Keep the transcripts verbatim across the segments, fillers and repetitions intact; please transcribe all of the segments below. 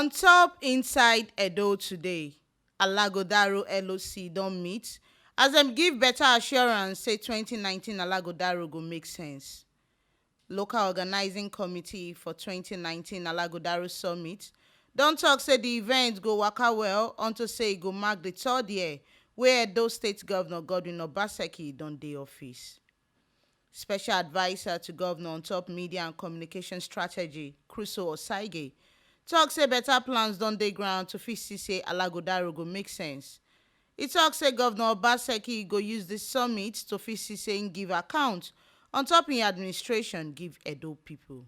On top inside Edo today, Alagodaro L O C don meet as dem give better assurance say twenty nineteen Alagodaro go make sense. Local Organizing Committee for twenty nineteen Alagodaro Summit don talk say the event go waka well unto say e go mark the third year wey Edo State Governor Godwin Obaseki don dey office. Special adviser to governor on top media and communication strategy, Crusoe Osaige, talk say better plans don dey ground to fit see say Alagodaro go make sense. E talk say Governor Obaseki go use this summit to fit see say im give account on top im administration give Edo people.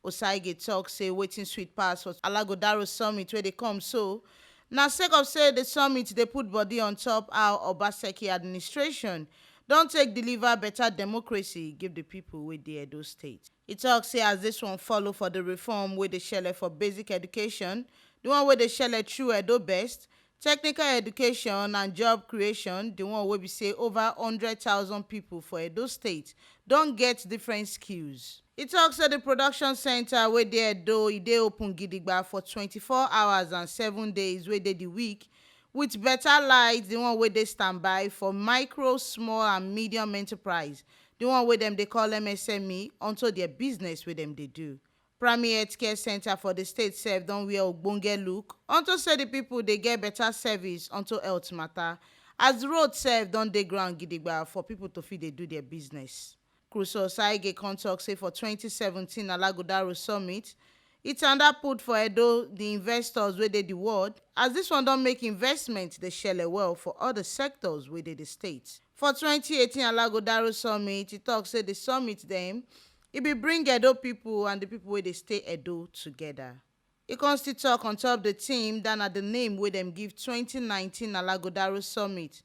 Osaige talk say wetin sweet pass for Alagodaro summit wey dey come so na sake of say the summit dey put body on top how Obaseki administration don take deliver better democracy give the people wey dey Edo State. E talk say as this one follow for the reform wey dey shele for basic education, the one wey dey shele through Edo Best, technical education and job creation, the one wey be say over hundred thousand people for Edo State don get different skills. E talk say the production center wey dey Edo, e dey open gidigba for twenty-four hours and seven days wey dey the week, with better light, the one wey dey standby for micro, small and medium enterprise, the one wey dem dey call M S M E, unto their business wey dem dey do. Primary Healthcare Center for the state sef don wear ogbonge look unto say the people dey get better service unto health matter, as road sef don dey ground gidigba for people to fit dey do their business. Crusoe Osaige come talk say for twenty seventeen Alagodaro Summit, e tanda put for Edo the investors wey dey the world, as this one don make investment dey shele well for all the sectors wey dey the state. For twenty eighteen Alagodaro Summit, e talk say the summit dem, e be bring Edo people and the people wey dey stay Edo together. E come still talk on top the theme that na the name wey dem give twenty nineteen Alagodaro Summit,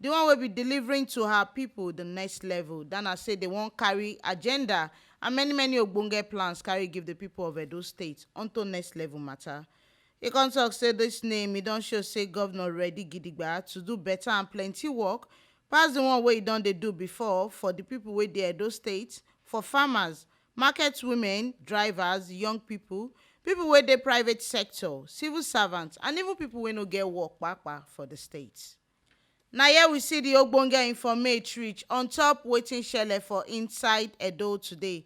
the one wey be delivering to her people the next level. That na say they wan carry agenda and many many ogbonge plans carry give the people of Edo State unto next level matter. E come talk say this name, e don show say governor ready gidigba to do better and plenty work pass the one wey e don dey do before for the people wey dey Edo State, for farmers, market women, drivers, young people, people wey dey private sector, civil servants, and even people wey no get work kpakpa for the state. Na here we see the ogbonge informate reach on top wetin shele for inside Edo today,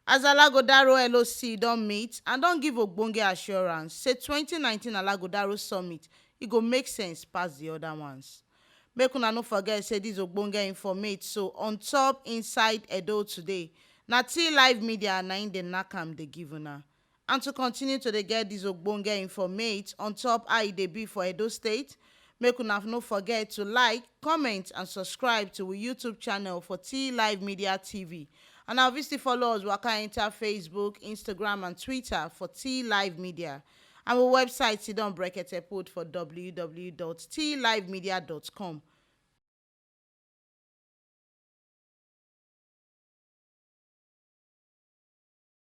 as Alagodaro L O C don meet and don give ogbonge assurance say twenty nineteen Alagodaro Summit, e go make sense pass the other ones. Make una no forget say this ogbonge informate so on top inside Edo today, na T Live Media na im dey knack am dey give una. And to continue to dey get this ogbonge informate on top how e dey be for Edo State, make una no forget to like, comment and subscribe to we YouTube channel for T Live Media T V. And obviously follow us waka enter Facebook, Instagram and Twitter for T Live Media. And we website sidon brekete put for w w w dot t live media dot com.